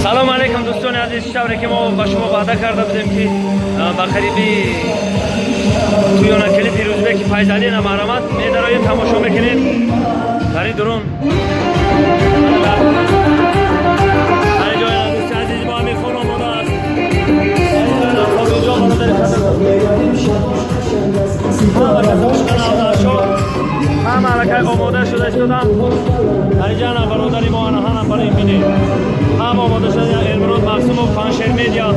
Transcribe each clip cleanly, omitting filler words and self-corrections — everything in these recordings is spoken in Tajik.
Салом алейкум, дӯстони азиз. Тавре ки мо ба шумо ваъда карда будем, ки ба қариби тӯёна клипи Рӯзбеки Файзалина марҳамат медароем, тамошо мекунем. Дар ин дурун дар ин ҷо дӯсти азизи мо Амирхон омода аст. Фаррухҷон, бародари ҳама касо, ҳама аллакай омода шуда истодам. Дар инҷа ана бародари мо, ана ҳана барои бинед, ҳама омода шуда. Элмурод Мақсумов, Паншер Медиа,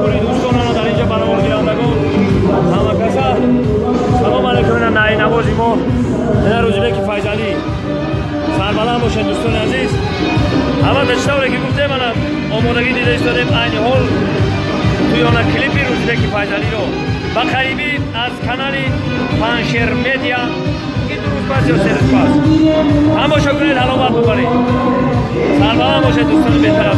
кури дӯстон, ана дар инҷа бароваргирандагон, ҳама каса салом алейкум. Ина найнавози мо, ина Рӯзибеки Файзалӣ. Сарбаланд бошед, дӯстони азиз. Албатта, чӣ тавре ки гуфтем, ана омодагӣ дида истодем. Айни ҳол тӯёна клипи Рӯзибеки Файзалиро ба қарибӣ аз канали Паншер Медиа, ки 2 рӯз пас ё 3 рӯз пас тамошо кунед, ҳаловат бубаред. Сарбаланд бошед, дӯстони бетараф.